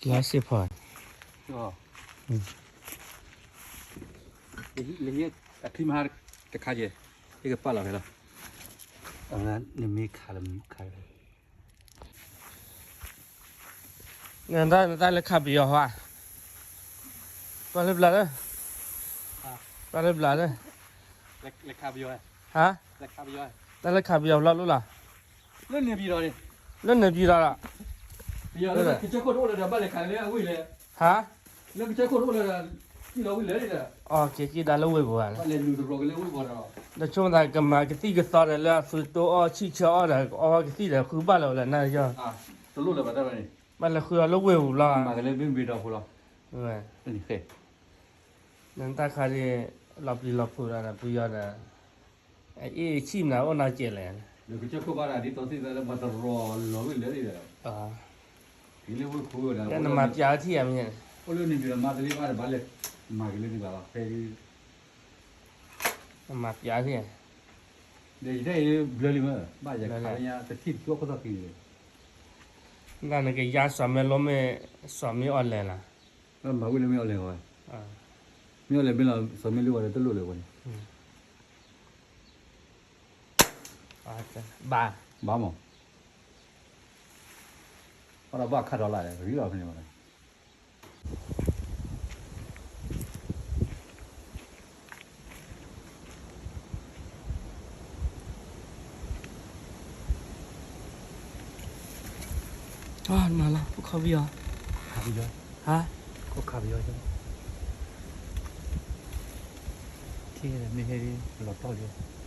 လၢစ့ၢ်ဖီ, လၢအချံမဟါတခါကဲ, ဟ့ၣ်ကပာ်လီၤဖဲလီၤ, နမ့ၢ်ခးလၢမ့ၢ်ခးလၢ နတၢ်လၢခးပယီၤဟါ, ပှၤလၢဘျးလၢ, ပှၤလၢဘျးလၢ, ဟါ, တၢ်လၢခးပယီၤလီၤလိၣ်လီၤ, လၢန့ၣ်ပံၤဒီးလီၤ, ဟါ, အက့ၤက့ၤဒၣ်လၢဝ့ၢ်ပူၤဧါ, ဒီးဆိကမိၣ်သးကမၤကသံၣ်ကသီဒီးလၢအသုတိအီၣ်ဆံၣ်ဆၢအီၣ်ဒီး အဝဲကသံၣ်ဒီးဃုဘၣ်လီၤဝဲလၢနၤယီၢ်, ဘၣ်လဲၤဃုအီၤလၢဝ့ၢ်ပူၤလီၤ, နတၢ်ခါဒ်လီၤပျံၤလီၤဖုးဒီးပယီၤဒီး, အအ့ၣ်ဆံၣ်မနုၤအိၣ်နီတစဲးလဲၣ်, နမၤပျးထံၣ်ဧါမ့ၢ်, မၤပျးထံၣ်, နကယါစီၤမ့ၢ်လိမ့ၢ်, စီၤမ့ၢ်အီၣ်လဲၣ်လီၤ, မ့ၢ်အီၣ်လဲၣ်မ့ၢ်လီၤ, စီၤမ့ၢ်လိဝဲဒီးတလိၣ်လၢၤဝဲန့ၣ်, ဘၣ်, ဘၣ်မး, အီၣ်ဒီးဘၣ်ခးဒီးလၢ် ရံလီၤဖဲန့ၣ်ဘၣ် မၤလီၤ ခိၣ်ခါပယီၤ, ခါပယီၤ, ဟါ, ခိၣ်ခါပယီၤ, ထံၣ်မ့ၢ်ဟဲလီၤတီၢ်လံ